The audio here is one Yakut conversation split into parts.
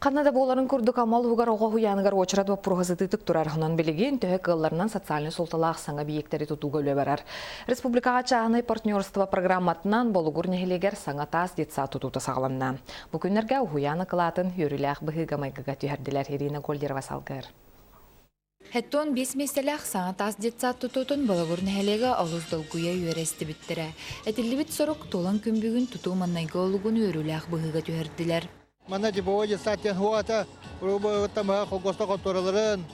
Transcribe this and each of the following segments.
Ханна да буоларын курдук Амма улууһугар оҕо уһуйааныгар уочарат боппуруоһа сытыытык турар. Онон билигин төһө кыалларынан социальнай суолталаах саҥа эбийиэктэри тутууга үлэ барар. Республикаҕа чааһынай партнерство программатынан Болугур нэһилиэгэр саҥа таас детсад тутуута саҕаланна. Бу күннэргэ уһуйаан акылаатын үөрүүлээх быһыыга-майгыга түһэрдилэр. Ирина Гольдерова салгыыр. Хэттон биэс миэстэлээх саҥа таас детсад тутуутун Болугур нэһилиэгэ олус долгуйа үөрэ истибиттэрэ. Этиллибит сорук туолан күн бүгүн тутуу маҥнайгы олугун үөрүүлээх быһыыга түһэрдилэр. Манна типовой детсад диэн хуата урубуттан холкуоста контораларын,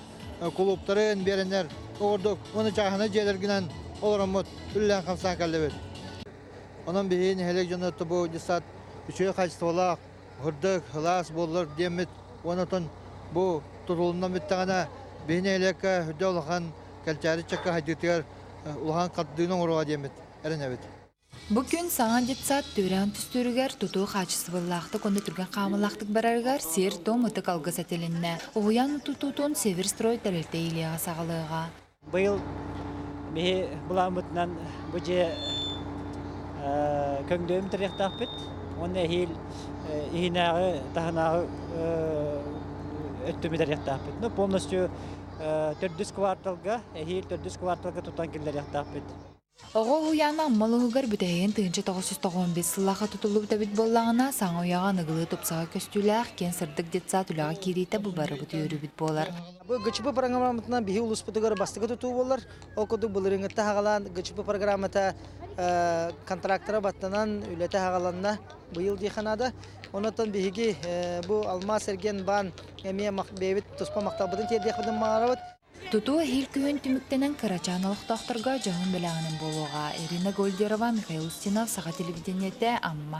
кулууптарын биэрэннэр оҕордук уонна чааһынай дьиэлэргинэн олороммут үлэлээн хамсаан кэллибит. Онон биһиги нэһилиэк дьоно бу детсад үчүгэй хаачыстыбалаах, һырдык, сылаас буоллар диэммит уонна отон бу тутулунан бүттэҕинэ биһи нэһилиэккэ үрдэ улахан кэлчээри чакка хайдыытыгар улахан хардыыны оҥоруоҕа диэммит эрэнэбит. Бу күн саҥа детсад түөрэҕин түстүүрүгэр тутуу хаачыстыбалаахтык уонна түргэн хаамыылаахтык барарыгар сиэр-туом ытык алгыс этилиннэ. Уһуйаан тутуутун Северстрой тэрилтэ иилиэҕэ саҕалыаҕа. Быйыл биһи былааммытынан бу дьиэ көҥдөйүн бүтэриэхтээхпит уонна эһиил иһинээҕи таһынааҕы өттүн бүтэриэхтээхпит. Ну полностью төрдүс кварталга эһиил төрдүс кварталга тутан киллэриэхтээхпит. Оҕо уһуйаана Амма улууһугар бүтэһигин 1995 сыллаахха тутуллубут эбит буоллаҕына, саҥа үйэҕэ аныгылыы тупсаҕай көстүүлээх, киэҥ сырдык детсад үлэҕэ киириитэ бу барыбыт үөрүүбүт буолар. Бу ГЧП программатынан биһи улууспутугар бастакы тутуу буолар. Ол курдук былырыыҥҥытта хаҕалаан ГЧП программата контрактара баттанан үлэтэ хаҕаланна быйыл диэххэ наада. Онон биһиги бу Алмаас эргиэн баан эмиэ бэйэбит туспа махталбытын тиэрдиэхпитин баҕарабыт. Тутуу эһиил күһүн түмүктэнэн кырачаан олохтоохторго дьоһун бэлэҕинэн буолуоҕа. Ирина Гольдерова, Михаил Устинов, Саха телевидениетэ, Амма.